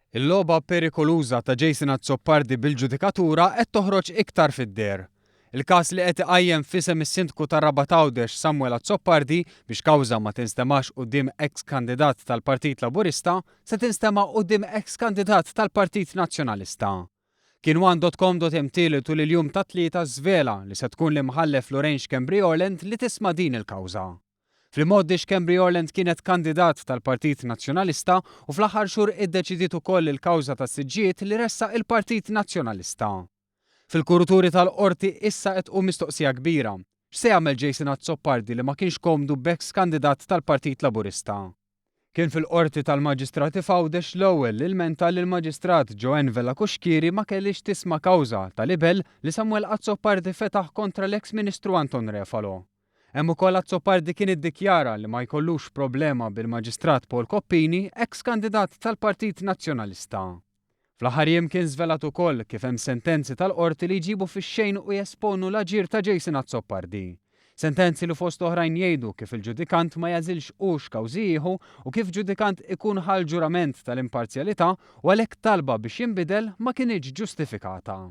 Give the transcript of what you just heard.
Il-logħba perikoluża ta' Jason Azzopardi bil-ġudikatura qed toħroġ iktar fid-deher. Il-każ li qed iqajjem f'isem is-Sindku tar-Rabat Għawdex Samuel Azzopardi biex kawża ma tinstemax quddiem eks kandidat tal-Partit Laburista se tinstema' quddiem eks kandidat tal-Partit Nazzjonalista. Kien one dot com dot mt li tul il-jum tat-Tlieta żvela li se tkun l-Imħallef Lorraine Schembri Orland li tisma' din il-kawża. Fl-imgħoddi Schembri Orland kienet kandidat tal-Partit Nazzjonalista u fl-aħħar xhur iddeċidiet ukoll il-kawża tas-siġġijiet li ressaq il-Partit Nazzjonalista. Fil-kuruturi tal-Qorti issa qed tqum mistoqsija kbira, x'se jagħmel Jason Azzopardi li ma kienx komdu b'eks kandidat tal-Partit Laburista? Kien fil-Qorti tal-Maġistrati f'Għawdex l-ewwel li lmenta li l-Maġistrat Joanne Vella Cuschieri ma kellhiex tisma' kawża ta' libell li Samuel Azzopardi fetaħ kontra l-eks Ministru Anton Refalo. Hemm ukoll Azzopardi kien iddikjara li ma jkollux problema bil-Maġistrat Paul Coppini, eks kandidat tal-Partit Nazzjonalista. Fl-aħħar jiem kien żvelat ukoll kif hemm sentenzi tal-Qorti li jġibu fix-xejn u jesponu l-aġir ta' Jason Azzopardi. Sentenzi li fost oħrajn jgħidu kif il-ġudikant ma jagħżilx hu x'kawżi jieħu u kif ġudikant ikun ħa l-ġurament tal-imparzjalità u għalhekk talba biex jinbidel ma kinitx ġustifikata.